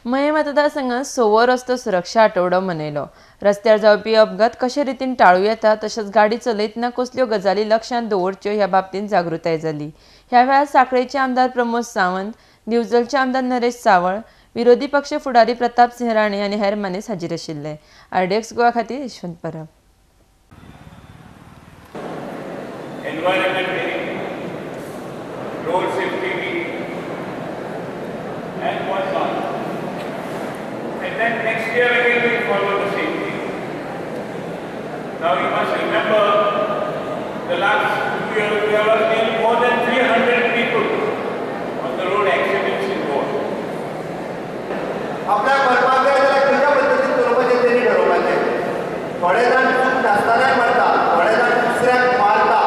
मये मतदारसंघात सोवो रस्तो सुरक्षा आठवडो मनयलो. रस्त्यार जावपी अपघात कशे रितीन टाळू येता तशेंच गाडी चलयतना कसल्यो गजाली लक्षांत दवरच्यो ह्या बाबतींत जागृताय जाली. ह्या वेळार साखळेचे आमदार प्रमोद सावंत, दिवचलचे आमदार नरेश सावळ, विरोधी पक्ष फुडारी प्रताप सिंह राणे आनी हेर मानेस्त हाजीर आशिल्ले. आरडीएक्स गोवा खातीर यशवंत परब. Environment Week, Road Safety Week, and what not. And then next year again we follow the same thing. Now you must remember, the last 2 years there were nearly more than 300 people on the road accidents in Goa. आपल्या करपाक जाय जाल्यार खंयच्या पद्दतीन चलोवपाचें तेणी ठरोवपाचें. थोडे जाण चूक नासतनाय मारता, थोडे जाण दुसऱ्याक मारता.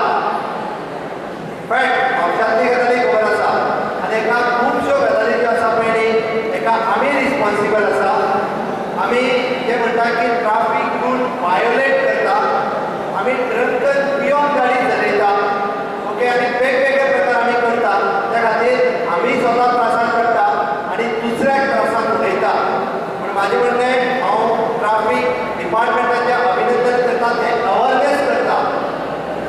फॅक्ट म्हापशांतली गजाली खबर आसा आनी एका खुबश्यो गजाली ज्यो आसा पळय न्ही एका आमी रिस्पॉन्सिबल आसा. आमी जे म्हणटा की ट्राफीक रूल वायोलेट करता, आमी ड्रंकन पियोन गाडी चलयता, ओके, आनी वेगवेगळे प्रकार आमी करता. त्या खातीर आमी स्वता त्रासान पडटा आनी दुसऱ्याक त्रासान उडयता. पूण म्हाजें म्हणणें, हांव ट्राफीक डिपार्टमेंटाचें अभिनंदन करता, ते अवेरनेस करता,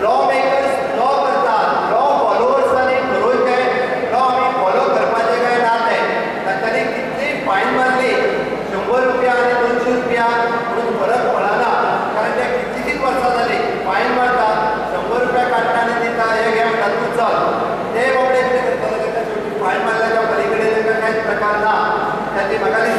लॉ मेकर्स लॉ करतात, लॉ फॉलोवर्सांनी ठरोवचें लॉ आमी फॉलो करपाचें काय ना तें. तांच्यांनी कितली फायन मारली, 100 रुपया आनी 200 रुपया म्हणून फरक पडना, कारण ते कितलीशींच वर्सां जालीं फायन मारता, 100 रुपया काडटा आनी दिता, हे घे म्हणटा तूं चल. ते बाबडे कितें करतले, तांकां शेवटी फायन मारल्याच्या पलीकडे तांकां कांयच प्रकार ना. ताची म्हाका दिसता